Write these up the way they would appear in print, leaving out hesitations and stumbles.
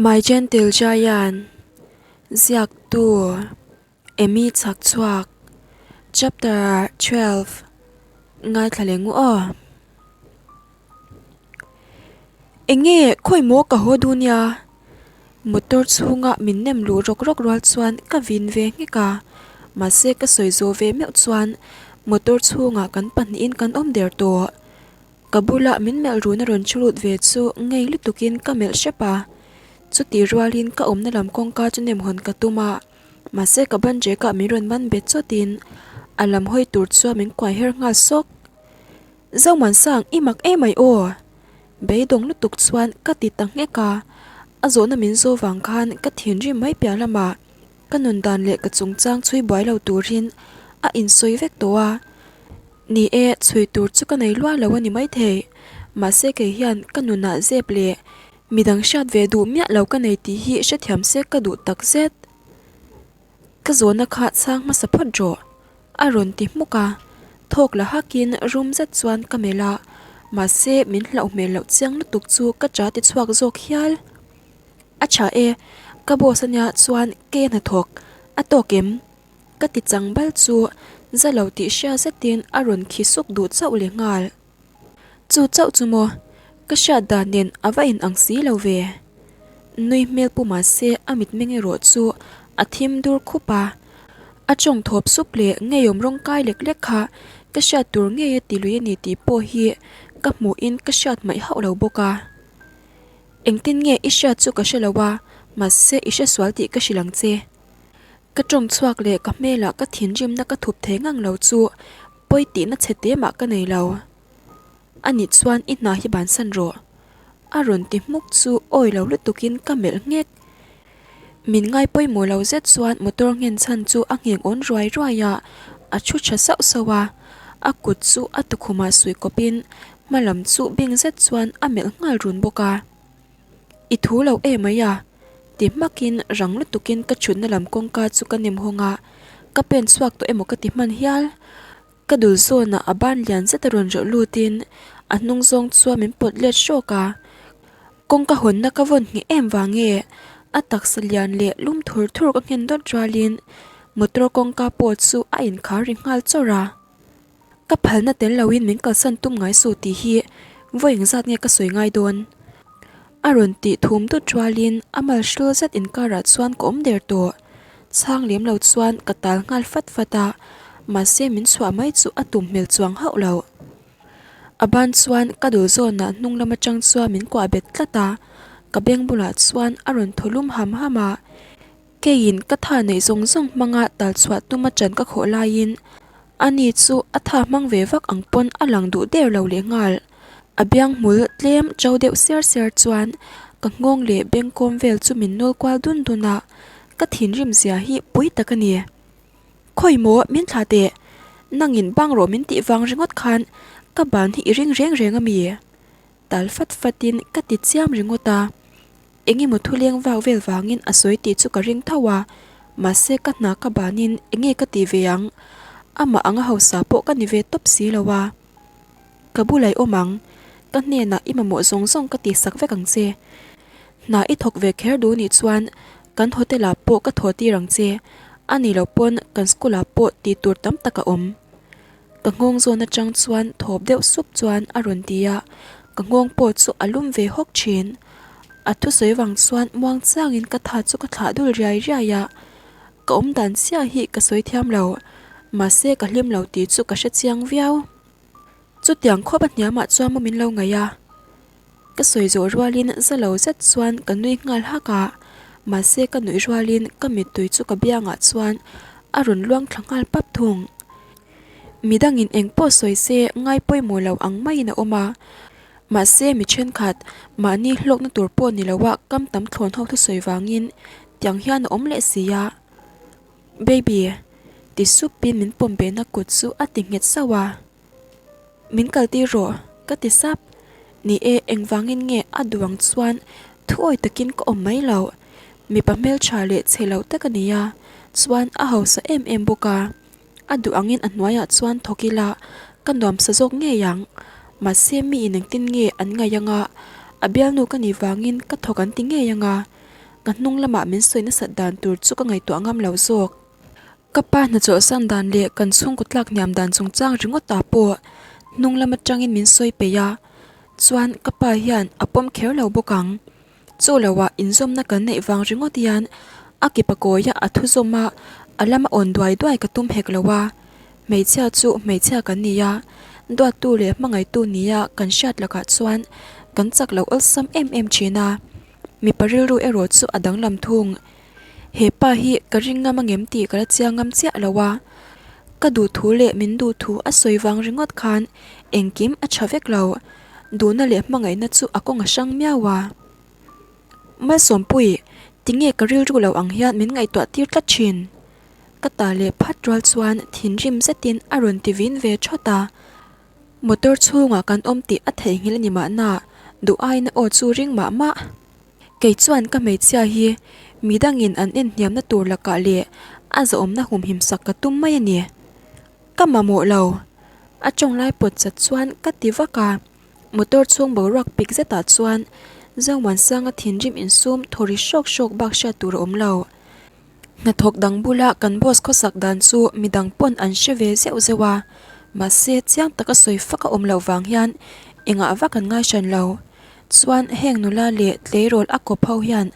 My Gentle Giant, Ziaktu, Amy Chhakchhuak, Chapter 12, Ngaithla leh ngu aw. Enge khawi maw ka haw duh nia? Motor chhunga min nem luh rawk rawk rual chuan ka vin ve nghek a, mahse ka sawi zawh ve meuh chuan motor chhungah kan pahnihin kan awm der tawh. Ka bula min melh run a rawn thu lut ve chu ngei lutukin ka melh hrep a, chutih rualin ka awmna lam kawngka chu nem hawn ka tum a, mahse ka ban rek ah min rawn man bet chawtin a lam hawi tur chuan min kuai her nghal sawk. Zomuansang i mak emai aw! Beidawng lutuk chuan ka ti ta nghek a, a zawhna min zo vang khan ka thinrim mai piah lamah ka nun dan leh ka chungchang chhui buai lo turin a insawi vek tawh a. Ni e, chhui tur chu ka nei luah lo a ni maithei, mahse kei hian ka nunah zep leh midang hriat ve duh miah lo ka nei tih hi hrethiam se ka duh takzet. Ka zawhna kha chhang hmasa phawt rawh, a rawn ti hmuk a, thawk la hakin rum zet chuan ka melh a, mahse min hlauh hmel loh chiang lutuk chu ka cha ti chhuak zawk hial. A tha e, ka boss ania chuan ke hnathawk a tawk em? Ka ti chang bal chu za lo tih hria zetin a rawn khi suk duh chauh leh nghal. Chu chauh chu maw? Ka hriat dan nen a va in ang si lo ve. Nui hmel pu mahse a mitmeng erawh chu a thim dur khup a. A tawng thawp sup leh ngeiawm rawng kai lek lek kha ka hriat tur ngei a ti lui a ni tih pawh hi ka hmuhin ka hriat hmaih hauh lo bawk a. Engtin nge i hriat chu ka hre lo a, mahse i hresual tih ka hrilh ang che. Ka tawng chhuak leh ka hmelah ka thinrimna ka thup thei ngang lo chu pawi tihna chhe te mah ka nei lo. Ani chuan i hna hi bansan rawh. A rawn ti hmuk chu awi lo lutukin ka melh nghek. Min ngai pawimawh lo zet chuan motor nghen chhan chu a ngheng awn ruai ruai a, a thu tha sauh sauh a. A kut chu a tukhumah suih kawpin hma lam chu bing zet chuan a melh nghal run bawk a. I thu lo em mai a? Ti hmakin rang lutukin ka thutna lam kawngka chu ka nem hawng a, ka pen chhuak tawh emaw ka ti hman hial. Ka dul zawnah a ban lian zet a rawn rawh lutin a hnung zawng chuan min pawt let hrawk a, kawngka hawnna ka vawn ngheh em vang nge a taksa lian leh lum thur thur ka nghen dawt rualin motor kawngka pawh chu a inkhar ri nghal chawrh a. Ka phalna tel loin min kalsan tum ngai suh tih hi vawi engzat nge ka sawi ngai dawn? A rawn tih thum dut rualin a mal hrial zet inkarah chuan ka awm der tawh. Chhang lem lo chuan ka tal nghal fat fat a, mahse min chhuah mai chu a tum hmel chuang hauh lo. A ban chuan ka dul zawnah hnung lam atang chuan min kuah bet tlat a, ka beng bulah chuan a rawn thaw lum ham ham a. Keiin ka tha neih zawng zawng hmanga tal chhuah tuma ṭan ka khawh laiin ani chu a tha hmang ve vak ang pawn a lang duh der lo leh nghal. A biang hmul tlem ṭo deuh siar siar chuan ka nghawng leh bengkawm vel chu min nawl kual dun dun a, ka thinrim zia hi pui tak a ni. Khawi maw min thlah teh, nangin bang rawh min tih vang ringawt khan ka ban hi i ring reng reng a mi? Tal fat fatin ka ti chiam ringawt a. Engemaw thuleng vak vel vangin a sawi tih chu ka ring tho a, mahse ka hna ka banin enge ka ti ve ang, amah anga hausa pawh ka ni ve tawp si lo a. Ka bulai awm ang, ka hnenah i mamawh zawng zawng ka tihsak vek ang che. Hna i thawk ve kher duh nih chuan kan hotel ah pawh ka thawh tir ang che, a nih loh pawn kan school ah pawh tih tur tam tak a awm. Ka nghawng zawn atang chuan thawp deuh sup chuan a rawn ti a, ka nghawng pawh chu a lum ve hawk thin. A thusawi vang chuan muang chiangin ka tha chu ka thlah dul riai riai a, ka awm dan chiah hi ka sawi thiam lo, mahse ka hlim lo tih chu ka hre chiang viau. Chutiang khawp a hniamah chuan maw min lo ngaih a? Ka sawi zawh rualin za lo zet chuan ka nui nghal hak a, mahse ka nuih rualin ka mittui chu ka biangah chuan a rawn luang thla nghal pap thung. Midangin eng pawh sawi se ngai pawimawh lo ang maiin a awm a, mahse mi thenkhat mahni hlawkna tur pawh ni loa kam tam thlawn ho thusawi vangin tiang hian a awm leh si a. Baby, ti supin min pawm behna kut chu a ti nghet sauh a. Min kaltir rawh, ka ti sap. Ni e, engvangin nge a duh ang chuan thuawi takin ka awm mai loh. Mipa hmeltha leh chhe lo tak a ni a, chuan a hausa em em bawk a. A duh angin a hnuaiah chuan thawk ila ka nuamsa zawk ngei ang. Mahse miin engtin nge an ngaih anga, a bialnu ka nih vangin ka thawk an ti ngei anga. Ka hnung lamah min sawi nasat dan tur chu ka ngaihtuah ngam lo zawk. Ka pa hna chawlhsan dan leh kan chhungkaw tlak hniam dan chungchang ringawt ah pawh hnung lam atangin min sawi peih a, chuan ka pa hian a pawm kher lo bawk ang. Chu loah inzawmna kan neih vang ringawt hian a ke pakawia a thu zawm a, a lama awn duai duai ka tum hek lo a. Hmeichhia chu hmeichhia kan ni a, duattu leh hmangaihtu nia kan hriat lakah chuan kan chak lo awlsam em em thin a. Mipa rilru erawh chu a danglam thung. He pa hi ka ring ngam angem tih ka la chiang ngam chiah lo a. Ka duh thu leh min duh thu a sawi vang ringawt khan engkim a tha vek lo. Duhna leh hmangaihna chu a kawng a hrang miau a. Malsawmpui, tinge ka rilru lo ang hian min ngaihtuah tir tlat thin? Ka ta leh phat rual chuan thinrim zetin a rawn ti vin ve thawt a. Motor chhungah kan awm tih a theihnghilh a ni mahna, duh aiin a aw chu ring mah mah. Kei chuan ka hmeichhia hi mi dangin an en hniamna tur lakah leh a zahawmna humhim sak ka tum mai a ni. Ka mamawh lo. A tawng lai pawt chat chuan ka ti vak a, motor chhung boruak pik zetah chuan Zomuansanga thinrim insum thaw ri hrawk hrawk bak hriat tur a awm lo. Hnathawk dang bula kan boss khawsak dan chu midang pawn an hre ve zeuh zeuh a, mahse chiang taka sawi fak a awm loh vang hian engah vak an ngai hran lo. Chuan heng nula leh tleirawl a kawp ho hian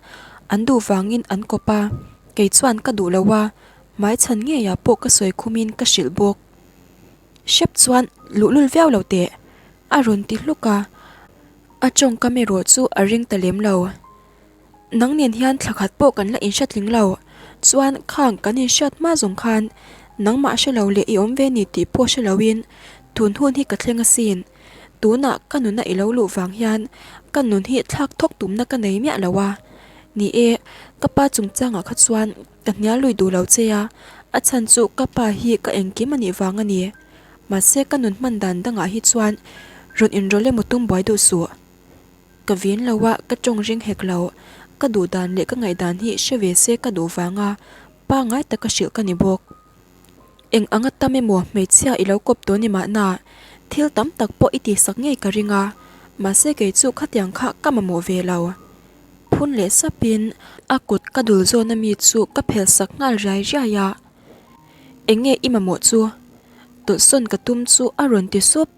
an duh vangin an kawp a, kei chuan ka duh lo a, hmaichhan ngeiah pawh ka sawi khumin ka hrilh bawk. Hrep chuan luhlul viau lo teh, a rawn ti hluk a, a tawngkam erawh chu a ring ta lem lo. Nang nen hian thla khat pawh kan la inhre tling lo, chuan khang kan inhriat hma zawng khan nangmah hre lo leh i awm ve ni tih pawh hre loin tun hun hi ka thleng asin. Tunah ka nuna i lo luh vang hian ka nun hi thlak thawk tumna ka nei miah lo a. Ni e, ka pa chungchangah kha chuan ka hnial lui duh lo che a, a chhan chu ka pa hi ka engkim a nih vang a ni. Mahse ka nun hman dan dangah hi chuan rawn inrawlh emaw tum buai duh suh. Ka vin lo a, ka tawng ring hek lo. Ka duh dan leh ka ngaihdan hi hre ve se ka duh vang a, pangngai taka hrilh ka ni bawk. Eng anga tam emaw hmeichhia i lo kawp tawh ni mahna, thil tam tak pawh i tihsak ngei ka ring a, mahse kei chu khatiang kha ka mamawh ve lo. Phun leh sapin a kut ka dul zawn ami chu ka phelh sak nghal riai riai a, Eng nge i mamawh chu? Tawlhsawn ka tum chu a rawn ti sup.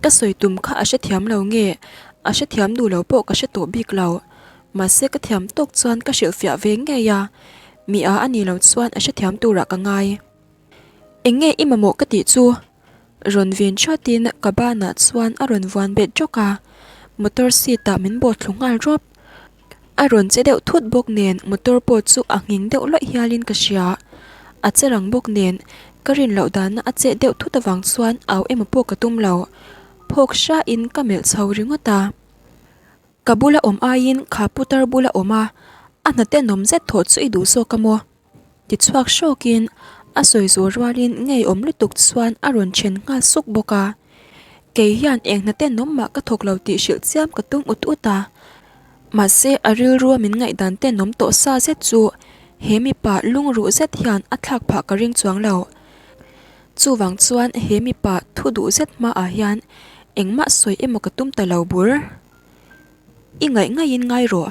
Ka sawi tum kha a hrethiam lo nge? A hrethiam duh lo pawh ka hre tawh bik lo. Mahse ka thiam tawk chuan ka hrilhfiah ve ngei a, mi a a nih loh chuan a hrethiam turah ka ngai. Eng nge i mamawh ka tih chu? Rawn vin thatin ka banah chuan a rawn vuan bet rawk a, motor seat ah min bawh thlu nghal rawp. A rawn che deuh thut bawk nen motor pawh chu a nghing deuh luaih hialin ka hria. A che rang bawk nen ka rin loh dana a chet deuh thut avang chuan au emaw pawh ka tum lo. Phawk hrain ka melh chho ringawt a. Ka bula awm aiin kha putar bula awm a, a hna tenawm zet thawh chu i duh zawk a maw? Ti chhuak hrawkin a sawi zawh rualin ngeiawm lutuk chuan a rawn then nghal suk bawk a. Kei hian eng hna tenawm mah ka thawk lo tih hrilh chiam ka tum ut ut a. Mahse a rilrua min ngaihdan tenawm tawh sa zet chu he mipa lungruh zet hian a thlak phah ka ring chuang lo. Chuvang chuan he mipa thu duh zet hmaah hian engmah sawi emaw ka tum ta lo bur. I ngaih ngaihin ngai rawh.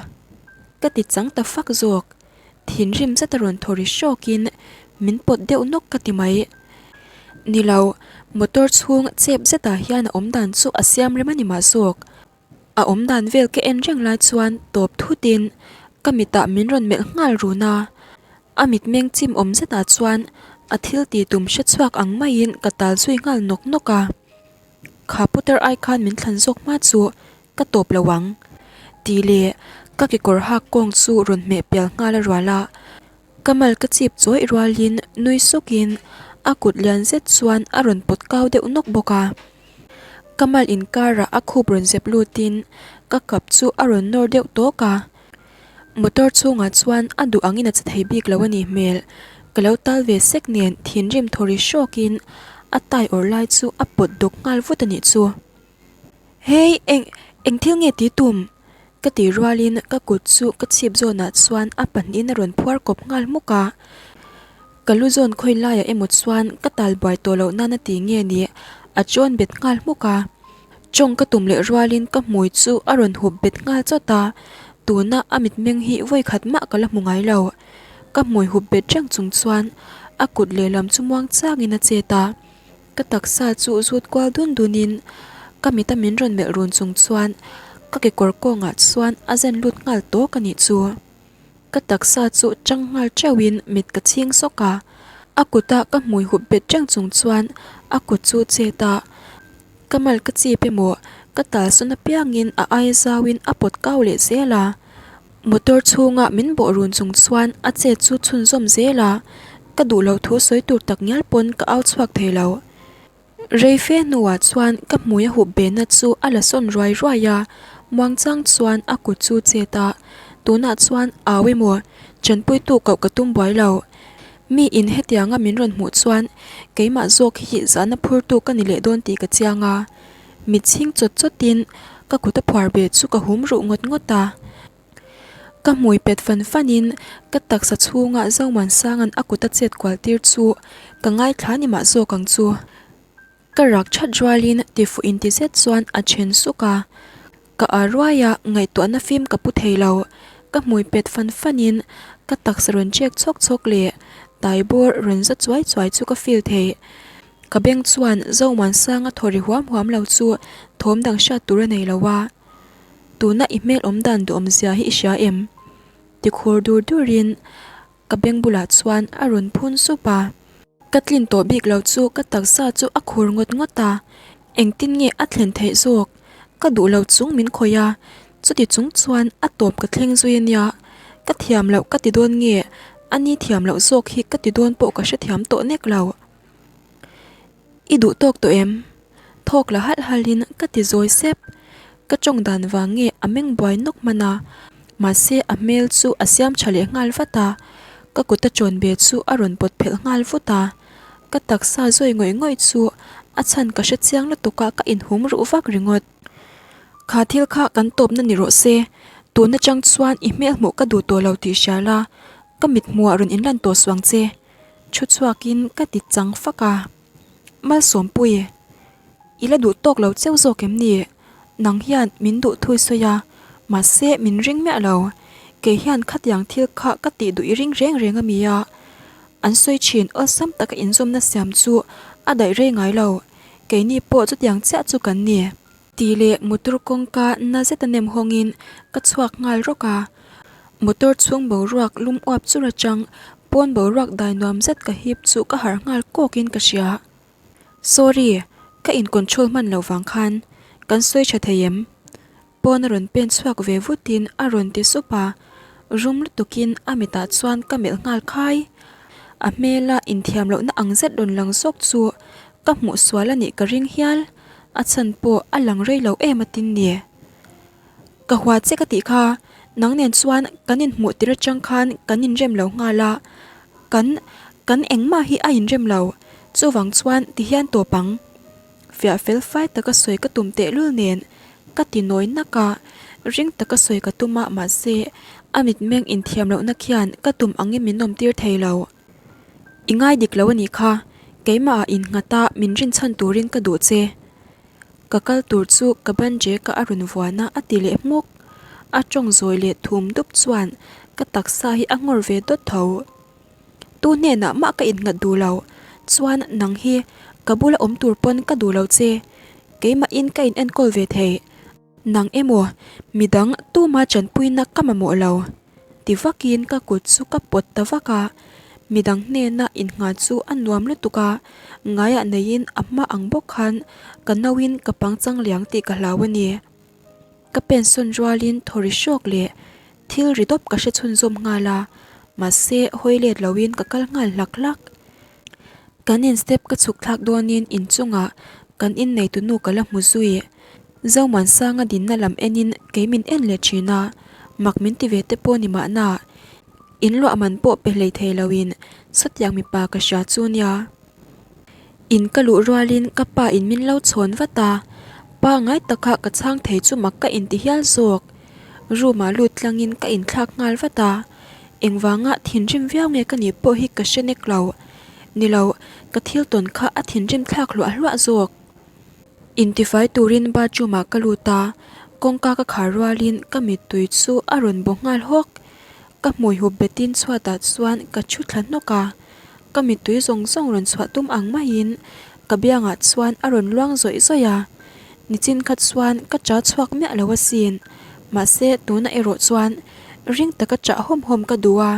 Ka ti chang ta fak zawk. Thinrim zet a rawn thaw ri hrawkin min pawt deuh nawk ka ti mai. Ni lo, motor chhung chep zetah hian a awm dan chu a siam rem a ni mah zawk. A awm dan vel ka en reng lai chuan tawp thutin ka mitah min rawn melh nghal run a. A mitmeng chim awm zetah chuan a thil tih tum hre chhuak ang maiin ka tal zui nghal nawk nawk a. Kha putar ai khan min thlan zawk hma chu ka tawp lo ang tih leh ka kekawr hak kawng chu rawn hmeh pial nghal a rual a, ka mal ka chip chawih rualin nui sukin a kut lian zet chuan a rawn pawt kau deuh nawk bawk a. Ka mal inkarah a khup rawn zep lutin ka kap chu a rawn nawr deuh tawk a, motor chhungah chuan a duh angin a che thei bik lo a nih hmel, ka lo tal ve sek nen thinrim thaw ri hrawkin a tai awrh lai chu a pawt dawk nghal vut a nih chu. Hei eng eng thil nge ti tum? Ka tih rualin ka kut chu ka chhip zawnah chuan a pahnihin a rawn phuar kawp nghal hmuk a. Ka lu zawn khawi laiah emaw chuan ka tal buai tawh loh nan a ti nge ni a chawn bet nghal hmuk a. Tawng ka tum leh rualin ka hmui chu a rawn hup bet nghal chawt a. Tuna a mitmeng hi vawikhat mah ka la hmu ngai lo. Ka hmui hup bet reng chung chuan a kut lehlam chu muang changin a chet a. Ka taksa chu zut kual dun dunin ka mita min rawn melh run chung chuan ka kekawr kawngah chuan a zen lut nghal tawk a nih chu. Ka taksa chu chang nghal teuhin mit ka chhing sawk a, a kuta ka hmui hup bet reng chung chuan a kut chu chet a, ka mal ka chip emaw ka tal sawn apiangin a aia zauin a pawt kau leh zel a. Motor chhunga min bawh run chung chuan a chet chu chhunzawm zel a, ka duh loh thu sawi tur tak ngial pawn ka au chhuak thei lo. Rei fe hnuah chuan ka hmui a hup behna chu a la sawn ruai ruai a, muangchang chuan a kut chu chet a, tunah chuan au emaw chanpuitu koh ka tum buai lo. Mi in hetianga min rawn hmuh chuan keimah zawk hi zahna phurtu ka ni leh dawn tih ka chiang a, mit chhing chawt chawtin ka kut a phuar beh chu ka hum ruh ngawt ngawt a. Ka hmui pet fan fanin ka taksa chhunga Zomuansanga'n a kut a chet kual tir chu ka ngaithla ni mah zawk ang chu. Ka rak that rualin tifuh inti zet chuan a then suk a. Ka a ruai a, ngaihtuahna fim ka pu thei lo. Ka hmui pet fan fanin ka taksa rawn chek chhawk chhawk leh tai bawr rawn za chuai chuai chu ka feel thei. Ka beng chuan Zomuansanga thaw ri huam huam lo chu thawm dang hriat tur a nei lo a. Tuna i hmel awm dan duhawm zia hi i hria em? Ti khur dur durin ka beng bulah chuan a rawn phun sup a. Ka tlin tawh bik lo chu ka taksa chu a khur ngawt ngawt a, engtin nge a thlen theih zawk? Ka duh lo chung min khawih a, chuti chung chuan a tawp ka thleng zui a nia. Ka thiam loh ka ti dawn nge? A ni thiam loh zawk hi ka ti dawn pawh ka hrethiam tawh nek lo. I duh tawk tawh em? Thawk la halh halhin ka ti zawi sep. Ka tawng dan vang nge a meng buai nawk hman a, mahse a hmel chu a siam tha leh nghal vat a, ka kut a chawn ve chu a rawn pawt phelh nghal vut a. Ka taksa zawi ngawih ngawih chu a chhan ka hre chiang lutuk a ka inhum ruh vak ringawt. Kha thil kha kan tawpna ni rawh se, tun atang chuan i hmel hmuh ka duh tawh lo tih hria la, ka mithmuh ah rawn inlan tawh suang che. Thu chhuakin ka ti chang fak a, Malsawmpui, i la duh tawk lo cheu zawk em ni? Nang hian min duh thui sawi a, mahse min ring miah lo. Kei hian khatiang thil kha ka tih duh i ring reng reng a mi a? An sawi thin awlsam taka inzawmna siam chu a daih rei ngai lo. Keini pawh chutiang chiah chu kan ni. Tih leh motor kawngka na zeta nem hawngin ka chhuak nghal rawk a, motor chhung boruak lum uap chur atang pawn boruak dai nuam zet ka hip chu ka harh nghal kawkin ka hria. Sorry, ka in control hman lo vang khan kan sawi tha thei em? Pawn a rawn pen chhuak ve vutin a rawn ti sup a, rum lutukin a mitah chuan ka melh nghal khai. A hmela inthiam lohna ang zet rawn lang zawk chu ka hmuh sual a nih ka ring hial. A chhan pawh a lang rei lo em a tin ni. Ka hua che ka tih kha, nang nen chuan kan inhmuh tir atang khan kan inrem lo nghal a, kan kan engmah hi a inrem lo, chuvang chuan ti hian tawp ang. Fiah fel fai taka sawi ka tum tehlul nen ka ti nawi nak a, ring taka sawi ka tum a mahse a mitmeng inthiam lohna khian ka tum angin min awmtir thei lo. I ngai dik lo a nih kha, keimah ah innghat a min rinchhan turin ka duh che. Ka kal tur chu ka ban jek a a rawn vuan a a ti leh hmuk. A tawng zawi leh thum dup chuan ka taksa hi a nghawr ve dawt tho. Tu hnenah mah ka innghat duh lo, chuan nang hi ka bula awm tur pawn ka duh lo che, keimahin ka in enkawl ve thei. Nang emaw, midang tuma chanpuina ka mamawh lo, ti vakin ka kut chu ka pawt ta vak a, midang hnena innghah chu a nuam lutuk a, ngaiah neiin a hma ang bawk khan ka nauin ka pangchang liang tih ka hlau a ni. Ka pensawn rualin thaw ri hrawk leh thil ri dawp ka hre chhunzawm nghal a, mahse hawi let loin ka kal nghal hlak hlak. Kan in step ka chhuk thlak dawnin inchungah kan inneitunu ka la hmu zui. Zomuansanga dinna lam enin kei min en leh thin a, mak min ti ve te pawh ni mahna, in luah man pawh pe hlei thei loin sawtiang mipa ka hria chu nia. In ka luh rualin ka pa in min lo chhawn vat a, pa ngai taka ka chhang thei chu mak ka inti hial zawk. Room ah lut tlangin ka inthlak nghal vat a, engvanga thinrim viau nge ka nih pawh hi ka hre nek lo. Nilo, ka thil tawn kha a thinrim thlak hluah hluah zawk. Intifai turin bathroom ah ka lut a, Kawngka ka khar rualin ka mittui chu a rawn baw nghal hawk. Ka hmui hup betin chhuatah chuan ka thu thla hnawk a, ka mittui zawng zawng rawn chhuah tum ang maiin ka biangah chuan a rawn luang zawih zawih a. Nichin kha chuan ka cha chhuak miah lo asin, mahse tunah erawh chuan ring taka chah hawm hawm ka duh a,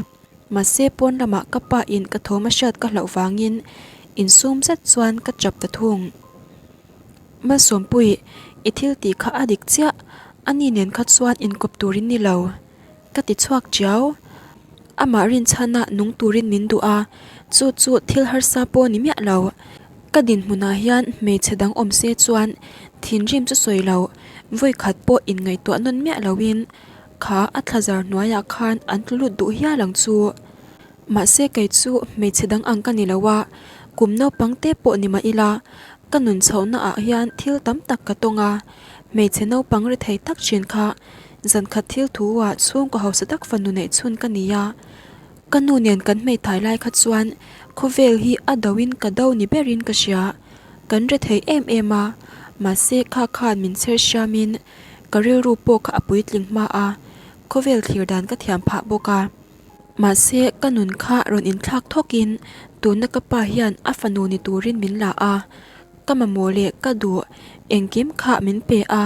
mahse pawn lamah ka pa in ka thawm a hriat ka hlauh vangin insum zet chuan ka chap ta thung. Malsawmpui, i thil tih kha a dik chiah, ani nen kha chuan inkawp turin ni lo. Ka ti chhuak chiau. Amah rinchhana nung turin min duh a, chu chu thil harsa pawh ni miah lo. Ka dinhmunah hian hmeichhe dang awm se chuan thinrim chu sawi lo, vawi khat pawh inngaihtuah nawn miah loin kha a thlazar hnuaiah khan an tlu lut duh hial ang chu. Mahse kei chu hmeichhe dang ang ka ni lo a, kum naupang te pawh ni mah ila, ka nun chhohna ah hian thil tam tak ka tawng a, hmeichhe naupang ri thei tak thin kha zan khat thil thu ah chhungkaw hausa tak fanu neih chhun ka ni a, ka nu nen kan hmeithai lai kha chuan khawvel hi a do in ka do ni ber in ka hria, kan ri thei em em a, mahse kha khan min chher hriam in ka rilru pawh kha a puitling hma a, khawvel thlir dan ka thiam phah bawk a. Mahse, ka nun kha rawn inthlak thawkin tuna ka pa hian a fanu ni turin min la a, ka mamawh leh ka duh engkim kha min pe a,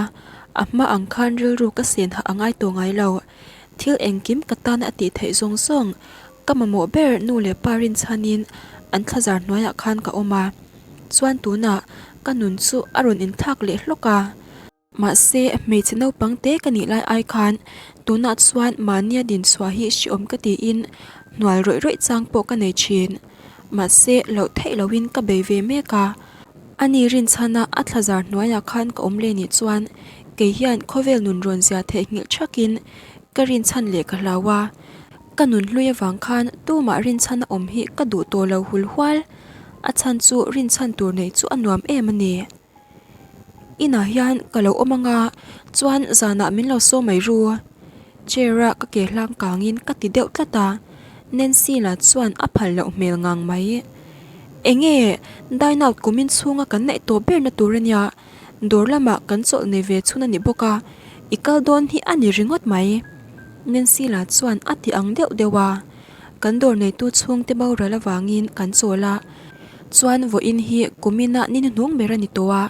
a hma ang khan rilru ka sen hah a ngai tawh ngai lo. Thil engkim ka tana a tih theih zawng zawng, ka mamawh ber nu leh pa rinchhanin an thlazar hnuaiah khan ka awm a, chuan tunah ka nun chu a rawn inthlak leh hlawk a. Mahse, hmeichhe naupang te ka nih lai ai khan tunah chuan mahnia dinchhuah hi hriawm ka tiin hnual rawih rawih chang pawh ka nei thin. Mahse, loh theih lohin ka bei ve mek a. Ani rinchhana a thlazar hnuaiah khan ka awm leh nih chuan kei hian khawvel nun rawn zia theihnghilh thakin ka rinchhan leh ka hlau a. Ka nun hlui avang khan tumah rinchhana awm hi ka duh tawh lo hul hual. A chhan chu rinchhan tur neih chu a nuam em a ni. Inah hian ka lo awm anga chuan zanah min lo saw mai ru. Chair a ka ke hlang kangin ka ti deuh tlat a, Nancy lah chuan a phal loh hmel ngang mai. Enge dine out kumin chhunga kan neih tawh berna tur ania, dawr lamah kan chawlh nei ve chhun a ni bawk a, i kal dawn hi a ni ringawt mai. Nancy lah chuan a ti ang deuh deuh a, kan dawr neitu chhungte boral avangin kan chawl a, Chuan vawiin hi kumina ni hnuhnung ber a ni tawh a,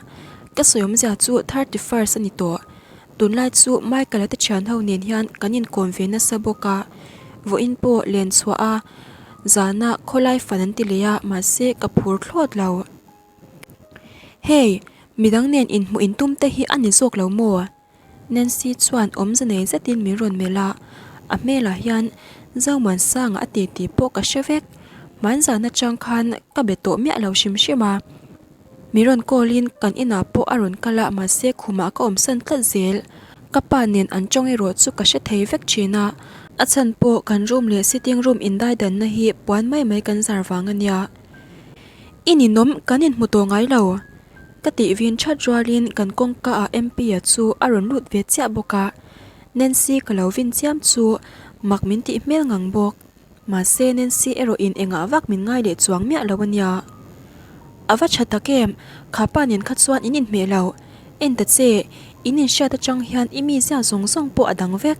ka sawi awmzia chu 31st a ni tawh. Tunlai chu Michael-a te thian ho nen hian kan inkawm ve nasa bawk a, vawiin pawh len chhuah a zana khawlai fan an ti leh a, mahse ka phur thlawt lo. Hey, midang nen inhmuh intum te hi a ni zawk lo maw? Nancy chuan awmze nei zetin min rawn melh a, a hmelah hian Zomuansanga a ti tih pawh ka hre vek. Hmanzan atang khan ka be tawh miah lo hrim hrim a, min rawn call in kan inah pawh a rawn kal a mahse khumah ka awmsan tlat zel. Ka pa nen an tawng erawh chu ka hre thei vek thin a, a chhan pawh kan room leh sitting room indaidanna hi puan mai mai kan zar vang a nia. I ninawm kan inhmu tawh ngai lo. Ka tih vin that rualin kan kawngka ah MP-a chu a rawn lut ve chiah bawk a, Nancy ka lo vin chiam chu mak min tih hmel ngang bawk. Mahse Nancy erawh in engah vak min ngai leh chuang miah lo a nia. A va tha tak em, kha pa nen kha chuan in inhmeh lo. En ta che, in inhriat atang hian i mizia zawng zawng pawh a dang vek.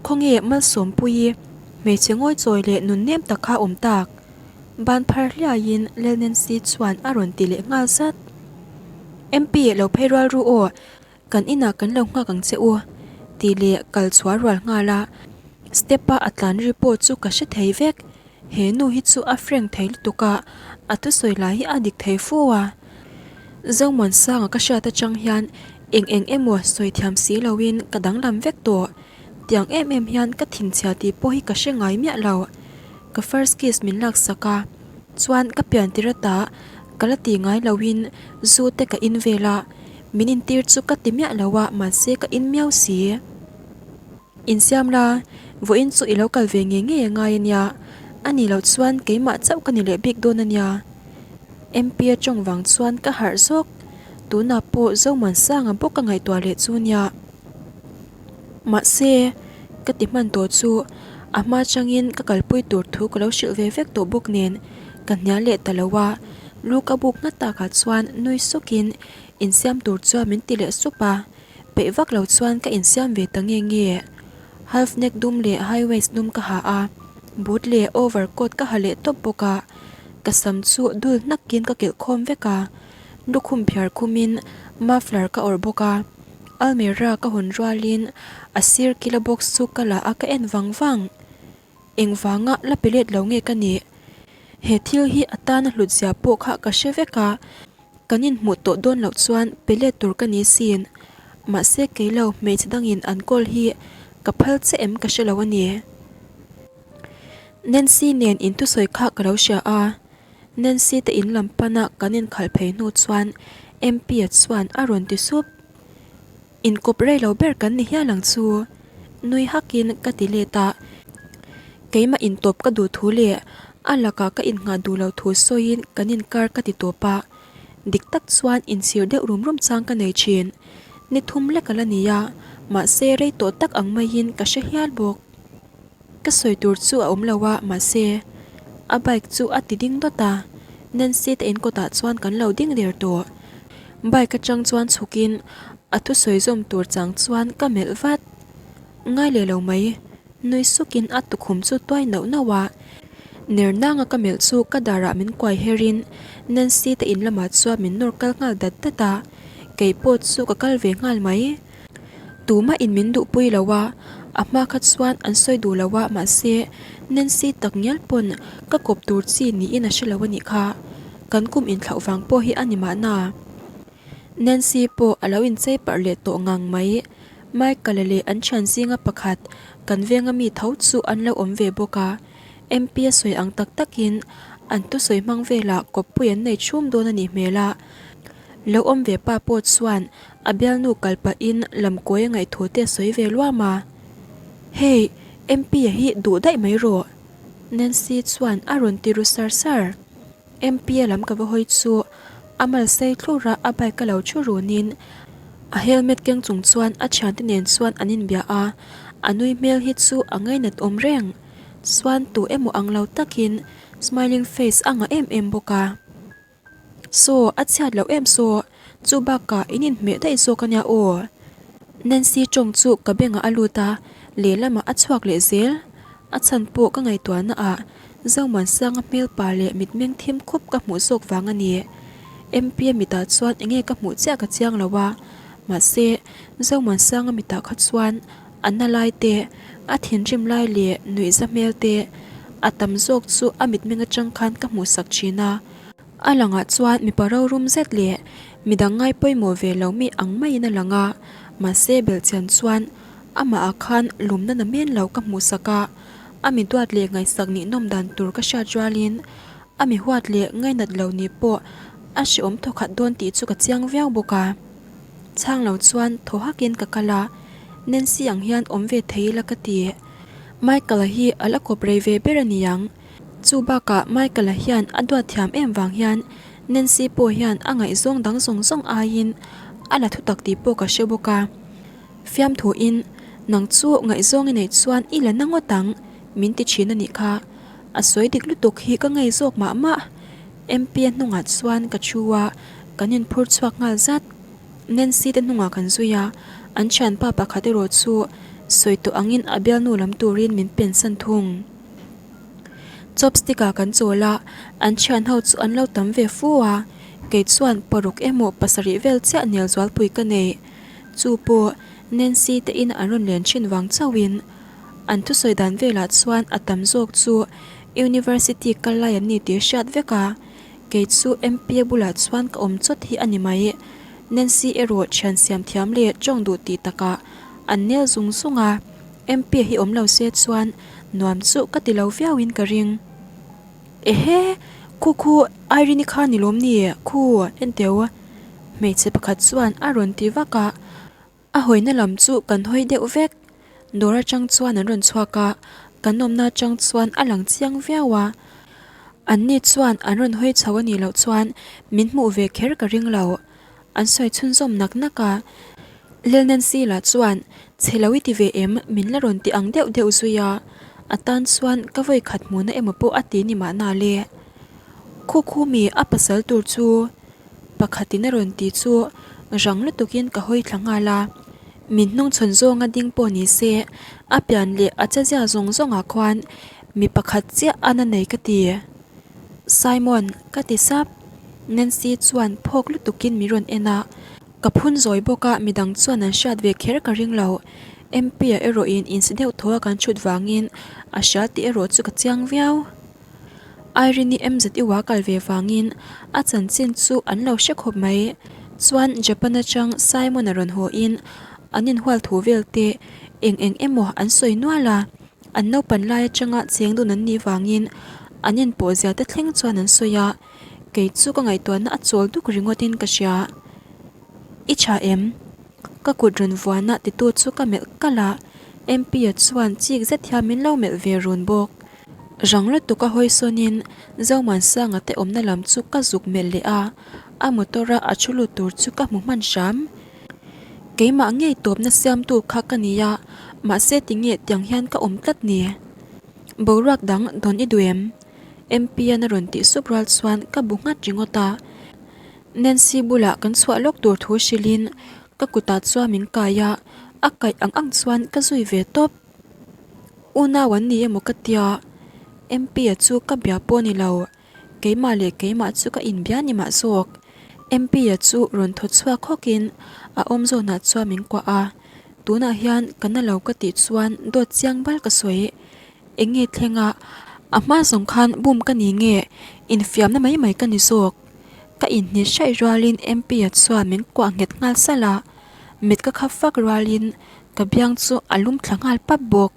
Khawnge Malsawmpuii, hmeichhe ngawichawi leh nunnem tak kha awm tak. Ban phar hliaiin Lel Nancy chuan a rawn ti leh nghal zat. MP, lo phei rual ru aw, kan inah kan lo nghak ang che u, tih leh kal chhuah rual nghal a. Step-a a tlan ri pawh chu ka hre thei vek. He nu hi chu a frank thei lutuk a, a thusawi lai hi a dik thei fu a. Zomuansanga ka hriat atang hian eng eng emaw sawi thiam si loin ka danglam vek tawh. Tiang em em hian ka thinchhia tih pawh hi ka hre ngai miah lo. Ka first kiss min laksak a, chuan ka pian tir ata ka la ti ngai loin zu te ka in vel a, min intir chu ka ti miah lo a mahse ka in miau si. Insiam la, vawiin chu i lo kal ve ngei ngei a ngai a nia, a nih loh chuan keimah chauh ka ni leh bik dawn a nia. MP a tawng vang chuan ka harh zawk, tunah pawh Zomuansanga bawk ka ngaihtuah leh chu nia. Mahse, ka ti hman tawh chu a hma changin ka kalpui tur thu ka lo hrilh ve vek tawh bawk nen ka hnial leh ta lo a, lu ka buk nghat takah chuan nui sukin insiam tur chuan min ti leh sup a. Peih vak lo chuan ka insiam ve ta nge nge. Half neck dum leh high waist dum ka ha a, boot leh over coat ka ha leh tawp bawk a. Ka sam chu dul hnakin ka kilh khawm vek a, lukhum phiar khumin muffler ka awrh bawk a. Almirah ka hawn rualin a sir kila box chu ka la a ka en vang vang. Engvanga la pe let lo nge ka nih? He thil hi a tana hlut zia pawh kha ka hre vek a, kan inhmuh tawh dawn loh chuan pe let tur ka ni sin. Mahse kei lo hmeichhe dangin an kawl hi ka phal che em ka hre lo a ni. Nancy nen inthusawi kha ka lo hria a, Nancy te in lam pana kan inkhalh phei hnu chuan MP-a chuan a rawn ti sup. Inkawp rei lo ber kan ni hial ang chu. Nui hakin ka ti let a, keimah intawp ka duh thu leh a lakah ka innghah duh lo thu sawiin kan inkar ka ti tawp a, dik tak chuan inchhir deuh rum rum chang ka nei thin. Ni thum lek a la ni a, mahse rei tawh tak ang maiin ka hre hial bawk. Ka sawi tur chu a awm lo a, mahse a bike chu a ti ding dawt a, Nancy te in kawtah chuan kan lo ding der tawh. Bike atang chuan chhukin a thusawi zawm tur chang chuan ka melh vat. Ngai leh lo mai, nui sukin a tukhum chu tuai nauh nauh a, ner nanga ka melh chu ka darah min kuai herin Nancy te in lamah chuan min nawr kal nghal dat dat a, kei pawh chu ka kal ve nghal mai. Tumah in min duhpui lo a, a hma kha chuan an sawi duh lo a mahse Nancy tak ngial pawn ka kawp tur chi niin a hre lo a nih kha, kan kum inthlauh vang pawh hi a ni mahna. Nancy pawh a lo inchei parh leh tawh ngang mai, Michael-a leh an thian zinga pakhat kan venga mi tho chu an lo awm ve bawk a, MP a sawi ang tak takin an thusawi hmang velah kawppui an nei chhum dawn a nih hmel a, lo awm ve pa pawh chuan A bialnu kal pahin lamkawi a ngaih thu te a sawi ve luam a, Hey, MP-a hi duh daih mai rawh! Nancy chuan a rawn ti ru sar sar. MP-a lam ka va hawi chu a mal sei thlur a, a bike a lo thu runin a helmet keng chung chuan a thiante nen chuan an inbia a, a nui hmel hi chu a ngainat awm reng. Chuan tu emaw ang lo takin smiling face a ngah em em bawk a. Saw, a chhiat loh em saw, chu bakah in inhmeh daih zawk a nia aw. Nancy tawng chu ka bengah a lut a, lehlamah a chhuak leh zel. A chhan pawh ka ngaihtuahna ah Zomuansanga hmel pa leh mitmeng thim khup ka hmuh zawk vang a ni. MP-a mitah chuan enge ka hmuh chiah ka chiang lo a, mahse Zomuansanga mitah kha chuan a na lai te, a thinrim lai leh nuihza hmel te a tam zawk chu a mitmeng atang khan ka hmuh sak thin a. A langah chuan mipa rorum zet leh midang ngai pawimawh ve lo mi ang maiin a lang a, mahse belhchian chuan amah ah khan lumna na men lo ka hmuh sak a, a mi duat leh ngaihsak nihnawm dan tur ka hriat rualin a mi huat leh ngainat lo ni pawh a hrehawm thawkhat dawn tih chu ka chiang viau bawk a. Chhang lo chuan thaw hakin ka kal a, Nancy ang hian awm ve thei ila ka ti. Michael-a hi a la kawp rei ve ber a niang. Chu bakah Michael-a hian a duat thiam em vang hian Nancy pawh hian a ngaihzawng dang zawng zawng aiin a la thutak tih pawh ka hre bawk a. Fiamthuin, Nang chu ngaihzawng i neih chuan i la na ngawt ang, min ti thin a nih kha. A sawi dik lutuk hi ka ngei zawk mah mah. MP-a hnungah chuan ka thu a, kan inphur chhuak nghal zat. Nancy te hnungah kan zui a, an thianpa pakhat erawh chu sawi tawh angin a bialnu lam turin min pensan thung. Chopstick ah kan chawl a, an thian ho chu an lo tam ve fu a, kei chuan paruk emaw pasarih vel chiah nel zualpui ka nei. Chu pawh Nancy te in an rawn len thin vang chauhin an thusawi dan velah chuan a tam zawk chu University kal lai an ni tih hriat vek a, kei chu MP-a bulah chuan ka awm chawt hi a ni mai. Nancy erawh thian siam thiam leh tawng duh tih takah an nel zung zung a. MP hi awm lo se chuan nuam chu ka ti lo viau in ka ring. Ehe! Khu khu Irene-i kha ni lawm ni? Khu enteu hmeichhe pakhat chuan a rawn ti vak a, a hawina lam chu kan hawi deuh vek. Dawr atang chuan an rawn chhuak a, kan awmna atang chuan a lang chiang viau a. Anni chuan an rawn hawi chho a nih loh chuan min hmuh ve kher ka ring lo. An sawi chhunzawm nak nak a, Lil Nancy lah chuan chhe lo i ti ve em min la rawn ti ang deuh deuh zui a, a tan chuan ka vawi khat hmuhna emaw pawh a ti ni mahna le. Khu khu mi a pasal tur chu pakhatin a rawn ti chu rang lutukin ka hawi thla nghal a. Min hnungchhawn zawnga ding pawh ni se, a pian leh a chezia zawng zawngah khuan mi pakhat chiah a na nei ka ti. Simon, ka ti sap. Nancy chuan phawk lutukin min rawn en a. Ka phun zawi bawk a, midang chuan an hriat ve kher ka ring lo. MP-a erawhin insi deuh thaw a kan chhut vangin a hria tih erawh chu ka chiang viau. Irene-i MZU-a kal ve vangin a chanchin chu an lo hre khawp mai. Chuan Japan atang Simon-a rawn haw-in an inhual thu vel te eng eng emaw an sawi nual a, an naupan lai atanga cheng dun an nih vangin an inpawh zia te thleng chuan an sawi a. Kei chu ka ngaihtuahna a chawl duk ringawtin ka hria. I tha em? Ka kut rawn vuana titu chu ka melh kalh a, MP-a chuan chik zet hian min lo melh ve run bawk. Rang lutuk a hawi sawnin Zomansanga te awmna lam chu ka zuk melh leh a, a motor-a a thu lut tur chu ka hmu hman hram. Keimah ngei tawpna siamtu kha ka ni a, mahse tinge tiang hian ka awm tlat ni? Boruak dang dawn i duh em? MP-a'n a rawn tih sup rual chuan ka bu nghat ringawt a. Nancy bulah kan chhuah lawk tur thu hrilhin ka kutah chuan min kai a, a kaih ang ang chuan ka zui ve tawp. Unau an ni emaw ka tia, MP-a chu ka bia pawh ni lo, keimah leh keimah chu ka inbia ni mah zawk. MP-a chu rawn thaw chhuak hawkin a awm zawnah chuan min kuah a, tunah hian ka na lo ka tih chuan dawt chiang bal ka sawi. Eng nge thleng a, a hma zawng khan bum ka ni nge, infiamna mai mai ka ni zawk. Ka inhnit hraih rualin MP-a chuan min kuah nghet nghal salh a, mit ka khap fak rualin ka biang chu a lum thla nghal pap bawk.